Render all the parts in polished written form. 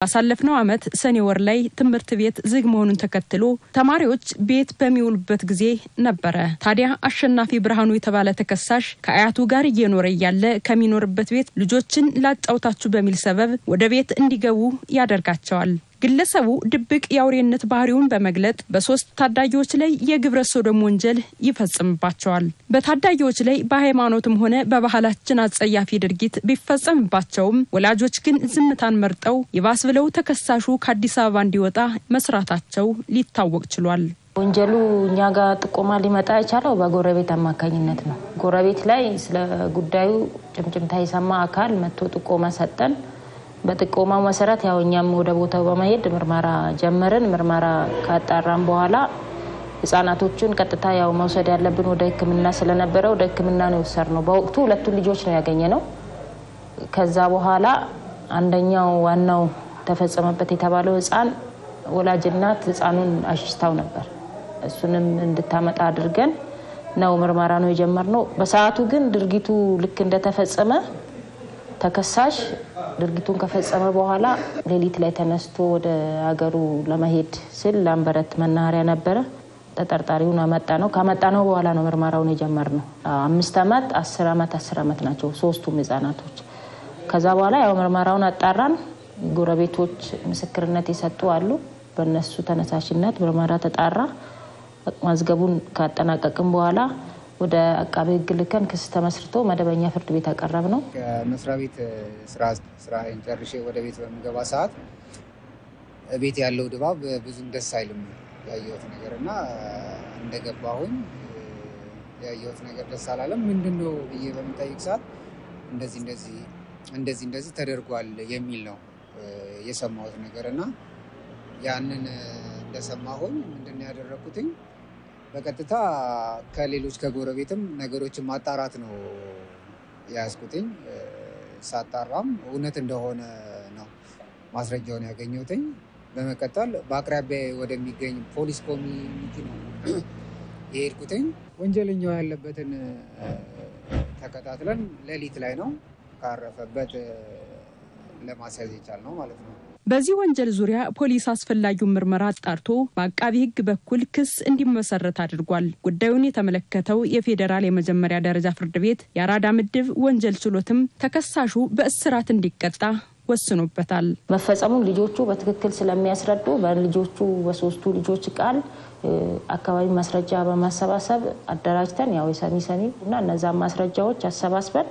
ባሳለፍነው ዓመት ሰኔ ወር ላይ ትምህርት ቤት ዝግ መሆኑን ተከትሎ ተማሪዎች ቤት በሚውሉበት ጊዜ ነበረ። ታዲያ አሸናፊ ብርሃኑ የተባለ ተከሳሽ ከአያቱ ጋር እየኖረ እያለ ከሚኖርበት ቤት ልጆችን ላጫውታችሁ በሚል ሰበብ ወደ ቤት እንዲገቡ ያደርጋቸዋል። ግለሰቡ ድብቅ የአውሬነት ባህሪውን በመግለጥ በ3 ታዳጊዎች ላይ የግብረ ሰዶም ወንጀል ይፈጽምባቸዋል። በታዳጊዎች ላይ በሃይማኖትም ሆነ በባህላችን አጸያፊ ድርጊት ቢፈጸምባቸውም ወላጆች ግን ዝምታን መርጠው ይባስ ብለው ተከሳሹ ከአዲስ አበባ እንዲወጣ መስራታቸው ሊታወቅ ችሏል። ወንጀሉ እኛ ጋር ጥቆማ ሊመጣ የቻለው በጎረቤት አማካኝነት ነው። ጎረቤት ላይ ስለ ጉዳዩ ጭምጭምታ የሰማ አካል መጥቶ ጥቆማ ሰጠን። በጥቆማው መሰረት ያው እኛም ወደ ቦታው በመሄድ ምርመራ ጀመርን። ምርመራ ካጣራን በኋላ ህጻናቶቹን ቀጥታ ያው መውሰድ ያለብን ወደ ሕክምና ስለነበረ ወደ ሕክምና ነው የወሰድነው። በወቅቱ 2ቱን ልጆች ነው ያገኘነው። ከዛ በኋላ አንደኛው ዋናው ተፈጸመበት የተባለው ህጻን ወላጅ እናት ህጻኑን አሽሽታው ነበር። እሱንም እንድታመጣ አድርገን ነው ምርመራ ነው የጀመርነው። በሰዓቱ ግን ድርጊቱ ልክ እንደተፈጸመ ተከሳሽ ድርጊቱን ከፈጸመ በኋላ ሌሊት ላይ ተነስቶ ወደ ሀገሩ ለመሄድ ሲል ላምበረት መናኸሪያ ነበረ። ተጠርጣሪውን አመጣ ነው። ካመጣ ነው በኋላ ነው ምርመራውን የጀመርነው። 5 ዓመት፣ 10 ዓመት፣ 10 ዓመት ናቸው 3ቱም ህጻናቶች። ከዛ በኋላ ያው ምርመራውን አጣራን። ጎረቤቶች ምስክርነት የሰጡ አሉ። በእነሱ ተነሳሽነት ምርመራ ተጣራ። መዝገቡን ካጠናቀቅን በኋላ ወደ አቃቤ ሕግ ልከን ክስ ተመስርቶ መደበኛ ፍርድ ቤት አቀረብነው። ከመስሪያ ቤት ስራዬን ጨርሼ ወደ ቤት በምገባ ሰዓት ቤት ያለው ድባብ ብዙም ደስ አይልም። ያየሁት ነገርና እንደገባሁኝ ያየሁት ነገር ደስ አላለም። ምንድነው ብዬ በምጠይቅ ሰዓት እንደዚህ እንደዚህ እንደዚህ እንደዚህ ተደርጓል የሚል ነው የሰማሁት ነገርና ያንን እንደሰማሁኝ ምንድነው ያደረኩትኝ? በቀጥታ ከሌሎች ከጎረቤትም ነገሮችን ማጣራት ነው ያዝኩትኝ። ሳጣራም እውነት እንደሆነ ነው ማስረጃውን ያገኘሁትኝ። በመቀጠል በአቅራቢያ ወደሚገኝ ፖሊስ ኮሚኒቲ ነው የሄድኩትኝ። ወንጀለኛው ያለበትን ተከታትለን ሌሊት ላይ ነው ካረፈበት ለማስያዝ የቻልነው ማለት ነው። በዚህ ወንጀል ዙሪያ ፖሊስ አስፈላጊውን ምርመራ አጣርቶ በአቃቢ ሕግ በኩል ክስ እንዲመሰረት አድርጓል። ጉዳዩን የተመለከተው የፌዴራል የመጀመሪያ ደረጃ ፍርድ ቤት የአራዳ ምድብ ወንጀል ችሎትም ተከሳሹ በእስራት እንዲቀጣ ወስኖበታል። መፈጸሙን ልጆቹ በትክክል ስለሚያስረዱ በልጆቹ በ3ቱ ልጆች ቃል አካባቢ ማስረጃ በማሰባሰብ አደራጅተን ያው የሰሚ ሰሚ እና እነዛን ማስረጃዎች አሰባስበን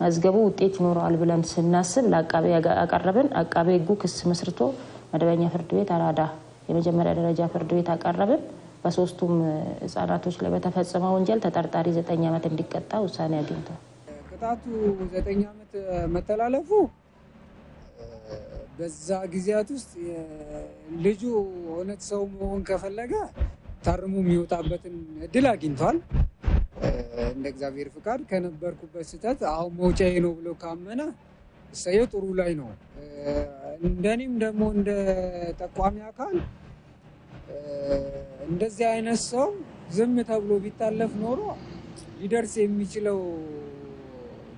መዝገቡ ውጤት ይኖረዋል ብለን ስናስብ ለአቃቤ አቀረብን። አቃቤ ሕጉ ክስ መስርቶ መደበኛ ፍርድ ቤት አራዳ የመጀመሪያ ደረጃ ፍርድ ቤት አቀረብን። በ3ቱም ህጻናቶች ላይ በተፈጸመ ወንጀል ተጠርጣሪ 9 ዓመት እንዲቀጣ ውሳኔ አግኝቷል። ቅጣቱ 9 ዓመት መተላለፉ በዛ ጊዜያት ውስጥ ልጁ እውነት ሰው መሆን ከፈለገ ታርሞ የሚወጣበትን እድል አግኝቷል። እንደ እግዚአብሔር ፍቃድ ከነበርኩበት ስህተት አሁን መውጫዬ ነው ብሎ ካመነ እሰየው ጥሩ ላይ ነው። እንደኔም ደግሞ እንደ ጠቋሚ አካል እንደዚህ አይነት ሰው ዝም ተብሎ ቢታለፍ ኖሮ ሊደርስ የሚችለው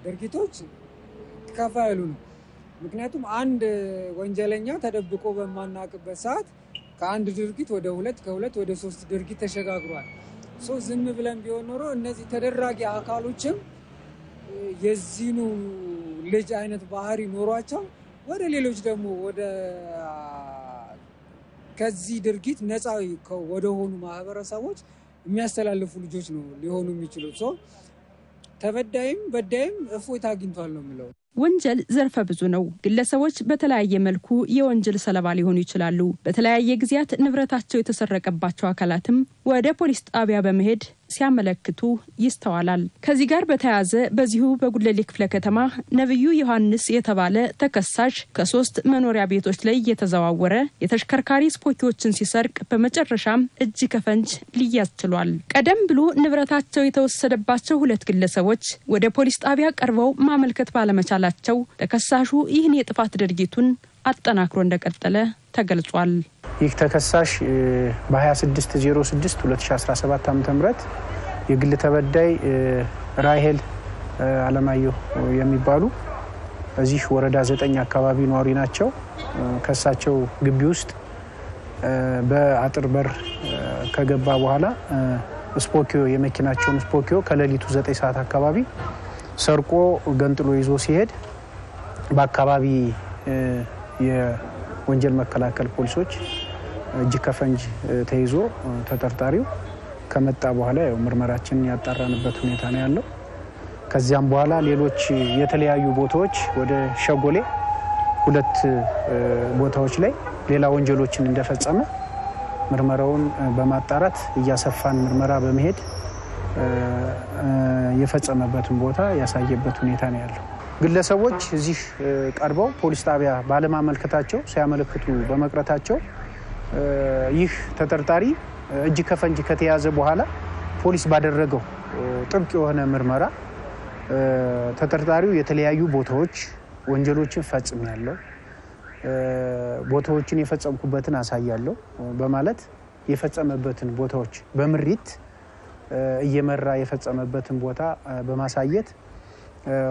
ድርጊቶች ከፋ ያሉ ነው። ምክንያቱም አንድ ወንጀለኛ ተደብቆ በማናውቅበት ሰዓት ከአንድ ድርጊት ወደ 2 ከ2 ወደ 3 ድርጊት ተሸጋግሯል። ዝም ብለን ቢሆን ኖሮ እነዚህ ተደራጊ አካሎችም የዚህኑ ልጅ አይነት ባህሪ ኖሯቸው ወደ ሌሎች ደግሞ ወደ ከዚህ ድርጊት ነፃ ወደ ሆኑ ማህበረሰቦች የሚያስተላልፉ ልጆች ነው ሊሆኑ የሚችሉት። ተበዳይም በዳይም እፎይታ አግኝቷል ነው የምለው። ወንጀል ዘርፈ ብዙ ነው። ግለሰቦች በተለያየ መልኩ የወንጀል ሰለባ ሊሆኑ ይችላሉ። በተለያየ ጊዜያት ንብረታቸው የተሰረቀባቸው አካላትም ወደ ፖሊስ ጣቢያ በመሄድ ሲያመለክቱ ይስተዋላል። ከዚህ ጋር በተያያዘ በዚሁ በጉለሌ ክፍለ ከተማ ነብዩ ዮሐንስ የተባለ ተከሳሽ ከ3 መኖሪያ ቤቶች ላይ እየተዘዋወረ የተሽከርካሪ ስፖኪዎችን ሲሰርቅ በመጨረሻም እጅ ከፈንጅ ሊያዝ ችሏል። ቀደም ብሎ ንብረታቸው የተወሰደባቸው 2 ግለሰቦች ወደ ፖሊስ ጣቢያ ቀርበው ማመልከት ባለመቻላቸው ተከሳሹ ይህን የጥፋት ድርጊቱን አጠናክሮ እንደቀጠለ ተገልጿል። ይህ ተከሳሽ በ26/06/2017 ዓ.ም የግል ተበዳይ ራሄል አለማየሁ የሚባሉ እዚህ ወረዳ 9 አካባቢ ነዋሪ ናቸው። ከሳቸው ግቢ ውስጥ በአጥር በር ከገባ በኋላ ስፖኪዮ የመኪናቸውን ስፖኪዮ ከሌሊቱ 9 ሰዓት አካባቢ ሰርቆ ገንጥሎ ይዞ ሲሄድ በአካባቢ የወንጀል መከላከል ፖሊሶች እጅ ከፈንጅ ተይዞ ተጠርጣሪው ከመጣ በኋላ ያው ምርመራችንን ያጣራንበት ሁኔታ ነው ያለው። ከዚያም በኋላ ሌሎች የተለያዩ ቦታዎች ወደ ሸጎሌ 2 ቦታዎች ላይ ሌላ ወንጀሎችን እንደፈጸመ ምርመራውን በማጣራት እያሰፋን ምርመራ በመሄድ የፈጸመበትን ቦታ ያሳየበት ሁኔታ ነው ያለው። ግለሰቦች እዚህ ቀርበው ፖሊስ ጣቢያ ባለማመልከታቸው ሳያመለክቱ በመቅረታቸው ይህ ተጠርጣሪ እጅ ከፈንጅ ከተያዘ በኋላ ፖሊስ ባደረገው ጥብቅ የሆነ ምርመራ ተጠርጣሪው የተለያዩ ቦታዎች ወንጀሎችን ፈጽሜያለሁ፣ ቦታዎችን የፈጸምኩበትን አሳያለሁ በማለት የፈጸመበትን ቦታዎች በምሪት እየመራ የፈጸመበትን ቦታ በማሳየት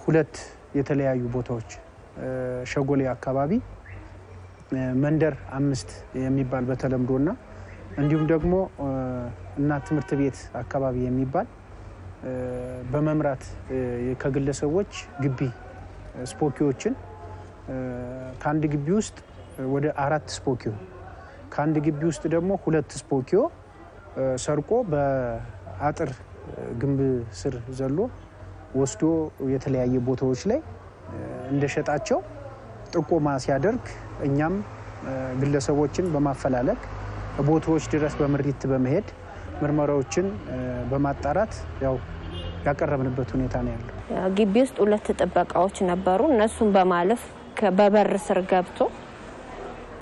2 የተለያዩ ቦታዎች ሸጎሌ አካባቢ መንደር 5 የሚባል በተለምዶና እንዲሁም ደግሞ እናት ትምህርት ቤት አካባቢ የሚባል በመምራት ከግለሰቦች ግቢ ስፖኪዎችን ከአንድ ግቢ ውስጥ ወደ 4 ስፖኪዮ ከአንድ ግቢ ውስጥ ደግሞ 2 ስፖኪዮ ሰርቆ በአጥር ግንብ ስር ዘሎ ወስዶ የተለያየ ቦታዎች ላይ እንደሸጣቸው ጥቆማ ሲያደርግ እኛም ግለሰቦችን በማፈላለግ ቦታዎች ድረስ በምሪት በመሄድ ምርመራዎችን በማጣራት ያው ያቀረብንበት ሁኔታ ነው ያለው። ግቢ ውስጥ 2 ጥበቃዎች ነበሩ። እነሱን በማለፍ በበር ስር ገብቶ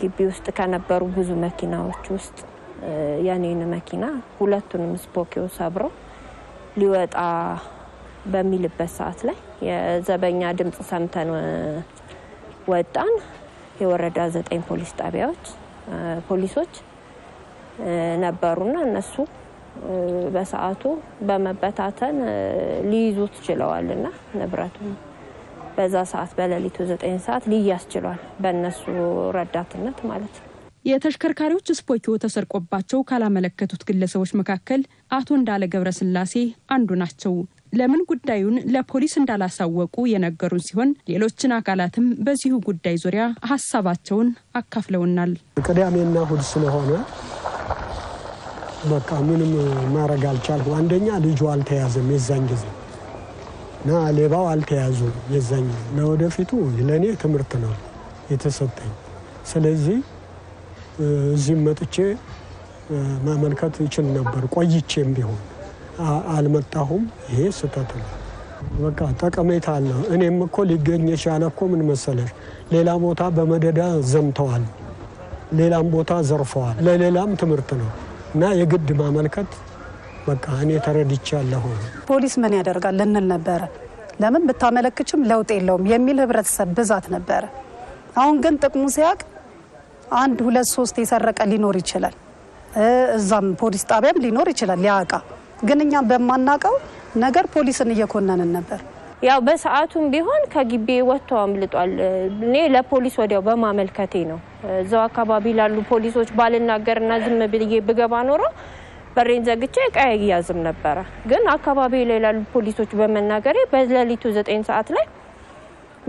ግቢ ውስጥ ከነበሩ ብዙ መኪናዎች ውስጥ የኔን መኪና 2ቱንም ስፖኪዮ ሰብሮ ሊወጣ በሚልበት ሰዓት ላይ የዘበኛ ድምጽ ሰምተን ወጣን። የወረዳ 9 ፖሊስ ጣቢያዎች ፖሊሶች ነበሩና እነሱ በሰዓቱ በመበታተን ሊይዙት ችለዋልና ንብረቱ በዛ ሰዓት በሌሊቱ 9 ሰዓት ሊያዝ ችሏል፣ በእነሱ ረዳትነት ማለት ነው። የተሽከርካሪዎች ስፖኪዮ ተሰርቆባቸው ካላመለከቱት ግለሰቦች መካከል አቶ እንዳለ ገብረስላሴ አንዱ ናቸው። ለምን ጉዳዩን ለፖሊስ እንዳላሳወቁ የነገሩን ሲሆን ሌሎችን አካላትም በዚሁ ጉዳይ ዙሪያ ሀሳባቸውን አካፍለውናል። ቅዳሜና እሁድ ስለሆነ በቃ ምንም ማድረግ አልቻልኩም። አንደኛ ልጁ አልተያዘም የዛን ጊዜ እና ሌባው አልተያዙም የዛን ጊዜ። ለወደፊቱ ለእኔ ትምህርት ነው የተሰጠኝ። ስለዚህ እዚህም መጥቼ ማመልከት ይችል ነበር፣ ቆይቼም ቢሆን አልመጣሁም። ይሄ ስህተት ነው። በቃ ጠቀሜታ አለው። እኔም እኮ ሊገኝ የቻለ እኮ ምን መሰለሽ፣ ሌላ ቦታ በመደዳ ዘምተዋል፣ ሌላም ቦታ ዘርፈዋል። ለሌላም ትምህርት ነው እና የግድ ማመልከት በቃ እኔ ተረድቻለሁ። ፖሊስ ምን ያደርጋል እንል ነበረ። ለምን ብታመለክችም ለውጥ የለውም የሚል ህብረተሰብ ብዛት ነበረ። አሁን ግን ጥቅሙ ሲያቅ 1 2 3 የሰረቀ ሊኖር ይችላል፣ እዛም ፖሊስ ጣቢያም ሊኖር ይችላል ያቃ። ግን እኛ በማናቀው ነገር ፖሊስን እየኮነንን ነበር። ያው በሰዓቱም ቢሆን ከግቢ ወጥቶ አምልጧል። እኔ ለፖሊስ ወዲያው በማመልከቴ ነው። እዛው አካባቢ ላሉ ፖሊሶች ባልናገርና ዝም ብዬ ብገባ ኖሮ በሬን ዘግቼ እቃ አይያዝም ነበረ። ግን አካባቢ ላይ ላሉ ፖሊሶች በመናገሬ በሌሊቱ 9 ሰዓት ላይ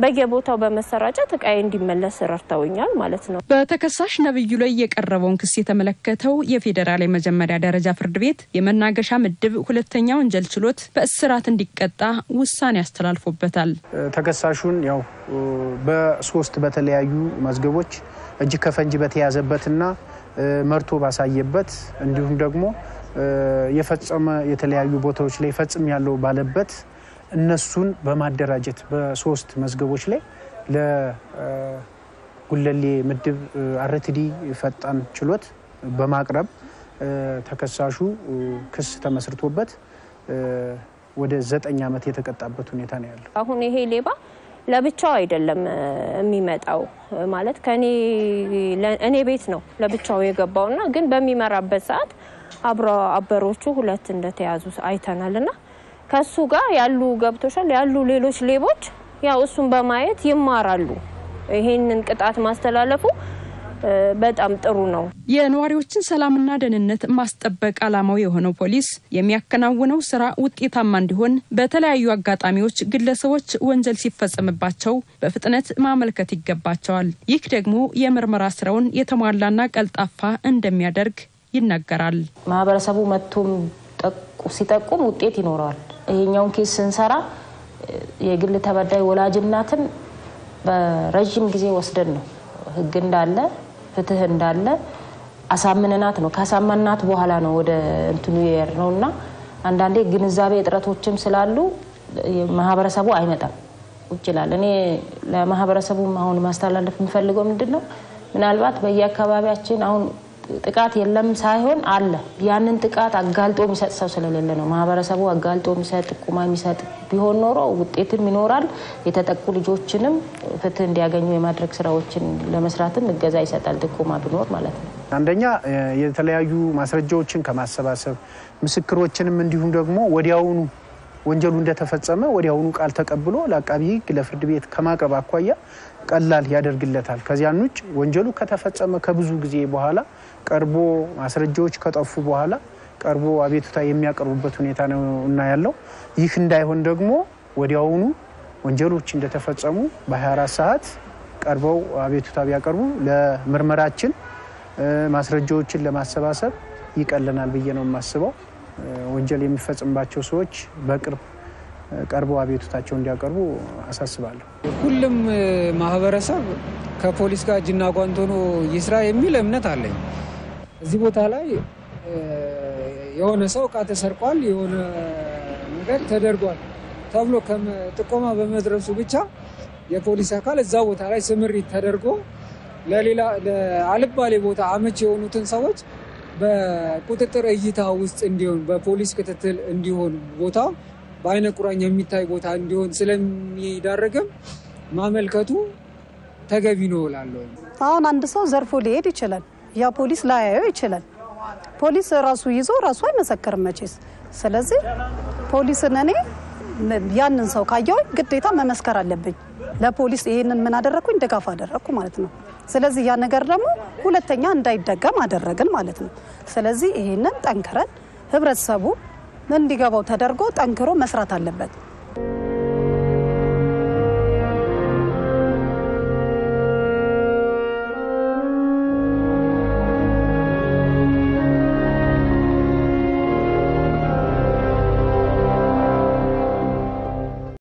በየቦታው በመሰራጨት እቃዬ እንዲመለስ ረድተውኛል ማለት ነው። በተከሳሽ ነብዩ ላይ የቀረበውን ክስ የተመለከተው የፌዴራል የመጀመሪያ ደረጃ ፍርድ ቤት የመናገሻ ምድብ 2ኛ ወንጀል ችሎት በእስራት እንዲቀጣ ውሳኔ አስተላልፎበታል። ተከሳሹን ያው በ3 በተለያዩ መዝገቦች እጅ ከፈንጅ በተያዘበትና መርቶ ባሳየበት እንዲሁም ደግሞ የፈጸመ የተለያዩ ቦታዎች ላይ ፈጽም ያለው ባለበት እነሱን በማደራጀት በ3 መዝገቦች ላይ ለጉለሌ ምድብ አርቲዲ ፈጣን ችሎት በማቅረብ ተከሳሹ ክስ ተመስርቶበት ወደ 9 ዓመት የተቀጣበት ሁኔታ ነው ያለው። አሁን ይሄ ሌባ ለብቻው አይደለም የሚመጣው፣ ማለት ከኔ እኔ ቤት ነው ለብቻው የገባውና ግን በሚመራበት ሰዓት አብሮ አበሮቹ 2 እንደተያዙ አይተናልና ከሱ ጋር ያሉ ገብቶሻል ያሉ ሌሎች ሌቦች ያው እሱን በማየት ይማራሉ። ይሄንን ቅጣት ማስተላለፉ በጣም ጥሩ ነው። የነዋሪዎችን ሰላምና ደህንነት ማስጠበቅ ዓላማው የሆነው ፖሊስ የሚያከናውነው ስራ ውጤታማ እንዲሆን በተለያዩ አጋጣሚዎች ግለሰቦች ወንጀል ሲፈጸምባቸው በፍጥነት ማመልከት ይገባቸዋል። ይህ ደግሞ የምርመራ ስራውን የተሟላና ቀልጣፋ እንደሚያደርግ ይናገራል። ማህበረሰቡ መጥቶም ሲጠቁም ውጤት ይኖረዋል። ይሄኛውን case ስንሰራ የግል ተበዳይ ወላጅ እናትን በረጅም ጊዜ ወስደን ነው ህግ እንዳለ ፍትህ እንዳለ አሳምነናት ነው። ካሳመናት በኋላ ነው ወደ እንትኑ የሄድነውና አንዳንዴ ግንዛቤ እጥረቶችም ስላሉ ማህበረሰቡ አይመጣም ይችላል። እኔ ለማህበረሰቡ አሁን ማስተላለፍ የምፈልገው ምንድነው፣ ምናልባት በየአካባቢያችን አሁን ጥቃት የለም ሳይሆን አለ። ያንን ጥቃት አጋልጦ የሚሰጥ ሰው ስለሌለ ነው። ማህበረሰቡ አጋልጦ የሚሰጥ ጥቆማ የሚሰጥ ቢሆን ኖሮ ውጤትም ይኖራል። የተጠቁ ልጆችንም ፍትህ እንዲያገኙ የማድረግ ስራዎችን ለመስራትም እገዛ ይሰጣል ጥቆማ ቢኖር ማለት ነው። አንደኛ የተለያዩ ማስረጃዎችን ከማሰባሰብ ምስክሮችንም እንዲሁም ደግሞ ወዲያውኑ ወንጀሉ እንደተፈጸመ ወዲያውኑ ቃል ተቀብሎ ለአቃቢ ህግ ለፍርድ ቤት ከማቅረብ አኳያ ቀላል ያደርግለታል። ከዚያን ውጭ ወንጀሉ ከተፈጸመ ከብዙ ጊዜ በኋላ ቀርቦ ማስረጃዎች ከጠፉ በኋላ ቀርቦ አቤቱታ የሚያቀርቡበት ሁኔታ ነው እና ያለው። ይህ እንዳይሆን ደግሞ ወዲያውኑ ወንጀሎች እንደተፈጸሙ በ24 ሰዓት ቀርበው አቤቱታ ቢያቀርቡ ለምርመራችን ማስረጃዎችን ለማሰባሰብ ይቀለናል ብዬ ነው የማስበው። ወንጀል የሚፈጽምባቸው ሰዎች በቅርብ ቀርበው አቤቱታቸው እንዲያቀርቡ አሳስባለሁ። ሁሉም ማህበረሰብ ከፖሊስ ጋር እጅና ጓንት ሆኖ ይስራ የሚል እምነት አለኝ። እዚህ ቦታ ላይ የሆነ ሰው እቃ ተሰርቋል፣ የሆነ ነገር ተደርጓል ተብሎ ጥቆማ በመድረሱ ብቻ የፖሊስ አካል እዛ ቦታ ላይ ስምሪት ተደርጎ ለሌላ ለአልባሌ ቦታ አመች የሆኑትን ሰዎች በቁጥጥር እይታ ውስጥ እንዲሆን በፖሊስ ክትትል እንዲሆን ቦታው በአይነ ቁራኛ የሚታይ ቦታ እንዲሆን ስለሚዳረግም ማመልከቱ ተገቢ ነው እላለሁ። አሁን አንድ ሰው ዘርፎ ሊሄድ ይችላል። ያ ፖሊስ ላያየው ይችላል። ፖሊስ ራሱ ይዞ ራሱ አይመሰክርም መቼስ። ስለዚህ ፖሊስን እኔ ያንን ሰው ካየው ግዴታ መመስከር አለብኝ ለፖሊስ። ይሄንን ምን አደረኩኝ? ድጋፍ አደረኩ ማለት ነው። ስለዚህ ያ ነገር ደግሞ ሁለተኛ እንዳይደገም አደረግን ማለት ነው። ስለዚህ ይሄንን ጠንክረን ህብረተሰቡ እንዲገባው ተደርጎ ጠንክሮ መስራት አለበት።